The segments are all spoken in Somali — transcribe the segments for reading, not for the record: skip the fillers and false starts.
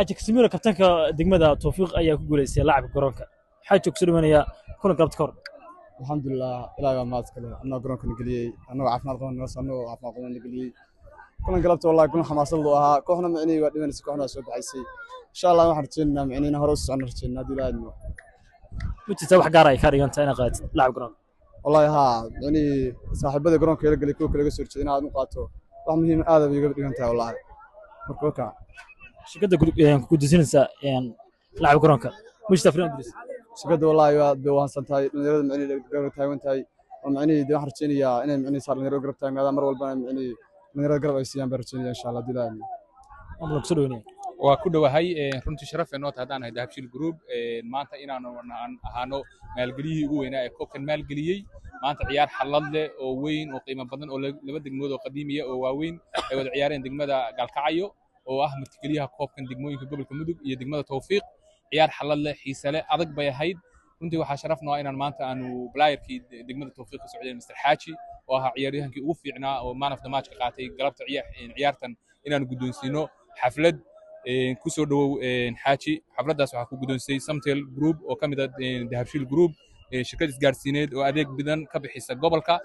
Xaaji Kasimiro, kabtanka degmada Tawfiiq, ayaa ku guuleystay laacibka garoonka. Xaaji, kusoo dhawaanaya kulan galabta ka hor. Alxamdulilah, Ilaahay baa mahad iskale, annagoo garoonka na geliyey, annagoo caafimaad qaban, annagoo caafimaad qaban na geliyey kulan galabta. Wallahi kulan xamaasad loo ahaa. Kooxna micnihii waa dhimanaysa, kooxna waa soo baxaysay. Insha Allah waxaan rajaynaynaa micnihi inaan hore u socono rajaynaa, haddii Ilaahay idmo. Ma jirtaa wax gaar ay kaa dhigan tahay inaad qaadatid laacib garoonka? Wallahi haa, micnihii saaxiibada garoonka ila gelay, kuwa kale iga soo horjeeda inaad u qaato wax muhiim aad bay iga dhigan tahay wallahi. Marka wakaa. Shirkadda ku guddoonsiinaysa laacib garoonka, ma jirtaa fariin u diraysa? Shirkadda wallahi aad bay u mahadsan tahay. Dhalinyarada micnihii garab taagan tahay oo micnihii dee waxaan rajaynayaa inay micnihii saa dhalinyarada garab taagnaadaan mar walbana, micnihii dhalinyarada garab ay siiyaan baan rajaynaya, insha Allah, haddii Ilaahay idmo. Waan kusoo dhawaanaya. Waa ku dhowahay. Runtii sharaf ay noo tahay haddaan ahay Dahabshiil Group maanta inaanu aan ahaano maalgeliyihii ugu weynaa ee koobkan maalgeliyey. Maanta ciyaar xallad leh oo weyn oo qiimo badan oo laba degmood oo qadiimiya oo waaweyn ay wada ciyaareen, degmada Gaalkacyo oo ah martigeliyaha koobkan degmooyinka gobolka Mudug iyo degmada Tawfiiq. Ciyaar xallad leh, xiise leh, adag bay ahayd. Runtii waxaa sharaf noo ah inaan maanta aanu playerkii degmada Tawfiiq ka socday, Mr Xaaji, oo ahaa ciyaaryahankii ugu fiicnaa oo man of the match ka qaatay galabta ciyaartan, inaanu guddoonsiino xaflad. Ku soo dhowow, Xaaji. Xafladdaas waxaa ku guddoonsiyey Samtel Group oo ka mid ah Dahabshiil Group, shirkad isgaarsiineed oo adeeg badan ka bixisa gobolka,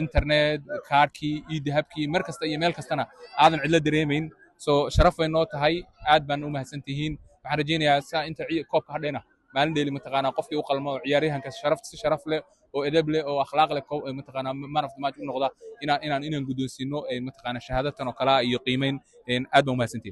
internet, kaarkii iyo dahabkii, mar kasta iyo meel kastana aadan cidlo dareemayn. So sharaf bay noo tahay, aad baan u mahadsan tihiin. Waxaan rajaynayaa saa inta koobka hadhayna maalin dheeli mataqaanaa qofkii u qalmo oo ciyaaryahanka sharaf si sharaf leh oo edeb leh oo akhlaaq leh mataqaanaa man of the match u noqda inaan guddoonsiino mataqaanaa shahaadatan oo kale ah iyo qiimeyn. Aad baan u mahadsantihiin.